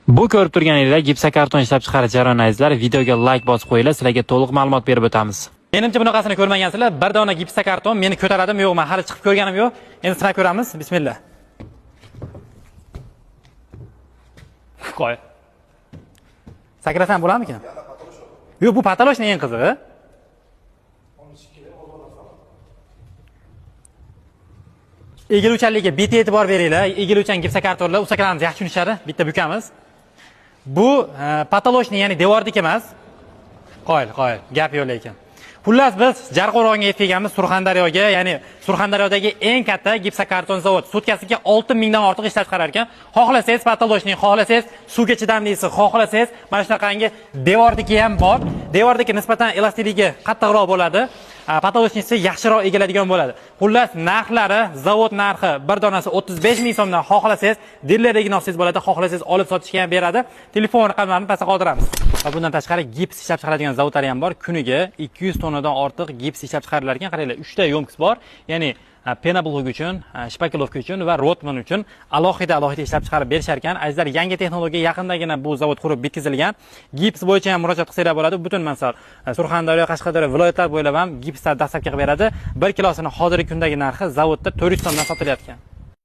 Bu ko'rib turganinglar gipsokarton ishlab chiqarish jarayoni, azizlar. Videoga like bosib qo'yinglar, sizlarga to'liq ma'lumot berib o'tamiz. Menimcha bunaqasini ko'rmagansizlar. Bir dona gipsokarton meni ko'taradimi yo'qmi? Hali chiqib ko'rganim yo'q. Endi sinab ko'ramiz. Bismillah. Qo'y. Sakrasam bo'larmikan? Yo'q, bu patoloshni eng qizig'i. Egiluvchanlikka bitta e'tibor beringlar. Egiluvchan gipsokartonlar ustalarimiz yaxshi tushunishadi. Bitta bukamiz. Bu patoloshni, ya'ni devordiki emas. Qoyil, qoyil, gap yo'q lekin. Xullas biz Jarqo'rg'onga yetib kelganmiz, Surxondaryoga, ya'ni Surxondaryodagi eng katta gipsokarton zavod. Sutkasiga 6000 dan ortiq ishlab chiqarar ekan. Xohlasangiz patoloshni, xohlasangiz suvga chidamlisi, xohlasangiz mana shunaqangi devordiki ham bor. Devordiki nisbatan elastikligi qattiqroq bo'ladi. Patolochnisi yaxshiroq egiladigan bo'ladi. Xullas narxlari, zavod narxi bir donasi 35 ming so'mdan, xohlasangiz dilerligini olsangiz bo'ladi, xohlasangiz olib sotishga ham beradi. Telefon raqamlarini pastga qoldiramiz. Va bundan tashqari gips ishlab chiqaradigan zavodlari ham bor. Kuniga 200 tonnadan ortiq gips ishlab chiqarilar ekan. Qaranglar, 3 ta yo'mkis bor. Ya'ni penoblok uchun, shpakilovka uchun va rotman uchun alohida alohida ishlab chiqarib berishar ekan. Azizlar, yangi texnologiya yaqindagina bu zavod qurib bitkazilgan. Gips bo'yicha ham murojaat qilsanglar bo'ladi. Butun masalan, Surxondaryo, Qashqadaryo viloyatlar bo'ylab ham gipslar dastlabki qilib beradi. 1 kilosini hozirgi kundagi narxi zavodda 400 so'mdan sotilayotgan.